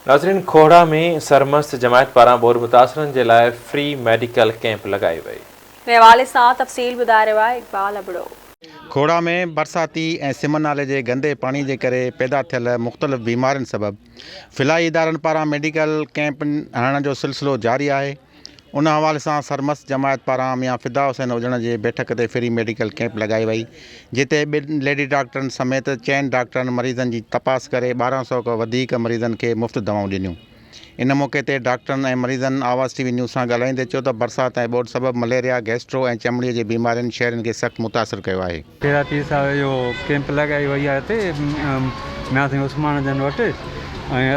ناظرين کوهڙا ۾ سرمست جماعت پاران ٻوڏ متاثرن جي لاء فري ميڊيڪل ڪئمپ لڳائي وئي. ان حوالي سان تفصيل ٻڌائي رهيو آهي اقبال ابڙو. کوهڙا ۾ برساتي ۽ سم نالي جي گندي پاڻي جي ڪري پيدا ٿيل مختلف بيمارين سبب فلاحي ادارن پاران ميڊيڪل ڪئمپن هڻڻ جو سلسلو جاري آهي. ان حوالي سان سرمست جماعت پاران ميان فدا حسين اجڻ جي بيٺڪ تي فري ميڊيڪل ڪئمپ لڳائي وئي جتي ٻن ليڊي ڊاڪٽرن سميت چئن ڊاڪٽرن مريضن جي تپاس ڪري 1200 کان وڌيڪ مريضن کي مفت دوائون ڏنيون ان موقعي تي ڊاڪٽرن ۽ مريضن آواز ٽي وي نيوز سان ڳالهائيندي چيو ته برسات ۽ ٻوڏ سبب مليريا، گيسٽرو ۽ چمڙي جي بيمارين شهرين کي سخت متاثر ڪيو آهي. خيراتي حساب اهو ڪئمپ لڳائي وئي آهي هتي ميان سائين عثمان جن وٽ ۽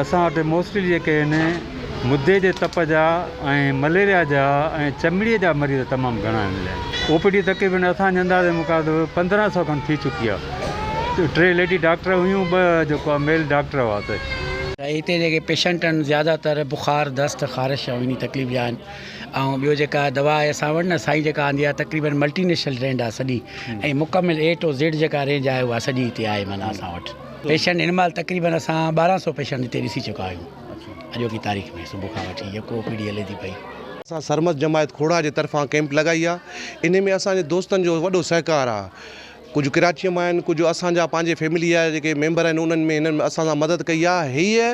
اسان وٽ موسٽلي جيڪي آهن مدي جي تپ جا ۽ مليريا جا ۽ چمڙي جا مريض تمام گهڻا مليا آهن او پي ڊي تقريبن اسان جي اندازي مطابق 1500 کن ٿي چڪي آهي ٽي ليڊي ڊاڪٽر هيون ٻه جيڪو آهي ميل ڊاڪٽر هئا ته. هتي جيڪي پيشنٽ آهن زياده تر بخار دست خارش ۽ انهي تڪليف جا آهن ۽ ٻيو جيڪا دوا آهي اسان وٽ نه سائين جيڪا آندي آهي تقريبن ملٽي نيشنل رينج آهي سڄي ۽ مڪمل اي ٽو زيڊ جيڪا رينج آهي اها سڄي هتي آهي معنيٰ اسان وٽ پيشنٽ هن مهل تقريبن اسان 1200 پيشنٽ هتي ڏسي چڪا آهيون اڄوڪي تاريخ ۾ صبح کان وٺي يڪو او پي ڊي هلي ٿي پئي. اسان سرمست جماعت کوڙا جي طرفان ڪئمپ لڳائي آهي انهي ۾ اسان جي دوستن جو وڏو سهڪار آهي ڪجهه ڪراچيء مان آهن ڪجهه اسان جا پنهنجي فيملي جا جيڪي ميمبر آهن انهن ۾ هنن اسان سان مدد ڪئي آهي هيء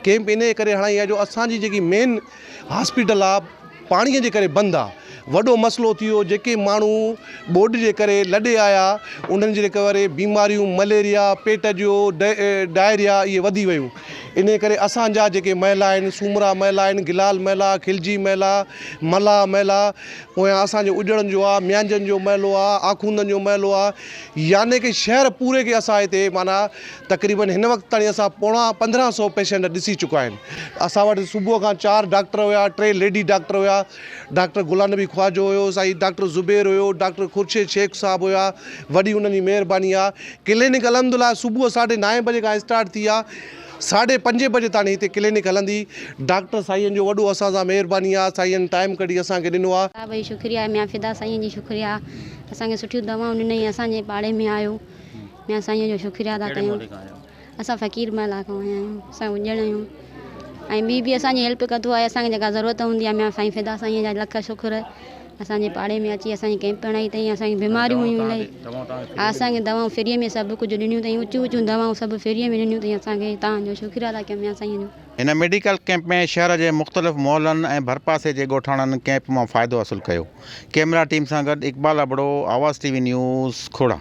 ڪئمپ انهي ڪري هڻائي آهي جو اسان جي جيڪي مين هاسپيٽل آ پاڻي جي ڪري بند آ وڏو مسئلو ٿي ويو جيڪي ماڻهو ٻوڏ جي ڪري لڏي آيا انهن جي ڪري بيماريون مليريا پيٽ جو ڊائريا اهي وڌي ويون انهي ڪري اسان جا جيڪي محلا آهن سومرا محلا آهن گلال محلا خلجي محلا ملاح محلا پويان اسان جي اجڙن جو آ ميانجن جو محلو آ آخوندن جو محلو آ يعني ڪي شهر پوري کي اسان هتي معنيٰ تقريبن هن وقت تائين اسان پوڻا 1500 پيشنٽ ڏسي چڪا آهن. اسان وٽ صبح کان چار ڊاڪٽر هيا، ٽي ليڊي ڊاڪٽر هيا، ڊاڪٽر غلام نبي خواجو هيو، سائين ڊاڪٽر زبير هيو، ڊاڪٽر خورشيد شيخ صاحب هيا، وڏي انهن جي مهرباني آ. ڪلينڪ الحمدلله صبح ساڍي نائين بجي کان اسٽارٽ ٿي آ، ساڍي پنجين بجي تاڻي هتي ڪلينڪ هلندي. ڊاڪٽر سائين جو وڏو اسان سان مهرباني آ، سائين ٽائيم ڪڍي اسان کي ڏنو آ. صاحب جي شڪريه ميان فدا سائين جي شڪريه اسان کي سٺيون دوائون ڏنائين اسان جي پاڙي ۾ آيو. ميان سائين جو شڪريه ادا ڪيون اسان فقير محلا کان آيا آهيون اسان اجڙ آهيون ۽ ٻي به اسان جي هيلپ ڪندو آهي اسان کي جيڪا ضرورت هوندي آهي ميان سائين فدا سائين جا لک شڪر اسان جي پاڙي ۾ اچي اسان جي ڪئمپ هڻائي اٿئي اسان کي بيماريون هيون الاهي اسان کي دوائون فري ۾ سڀ ڪجهه ڏنيون اٿئي اوچيون اوچيون دوائون سڀ فري ۾ ڏنيون اٿئي اسان کي تان جو شڪريه ادا ڪيون ميان سائين جو. هن ميڊيڪل ڪئمپ ۾ شهر جي مختلف محلن ۽ ڀرپاسي جي ڳوٺاڻن ڪئمپ مان فائدو حاصل ڪيو. ڪئميرا ٽيم سان گڏ Iqbal Abro, Awaz T V news, Khora.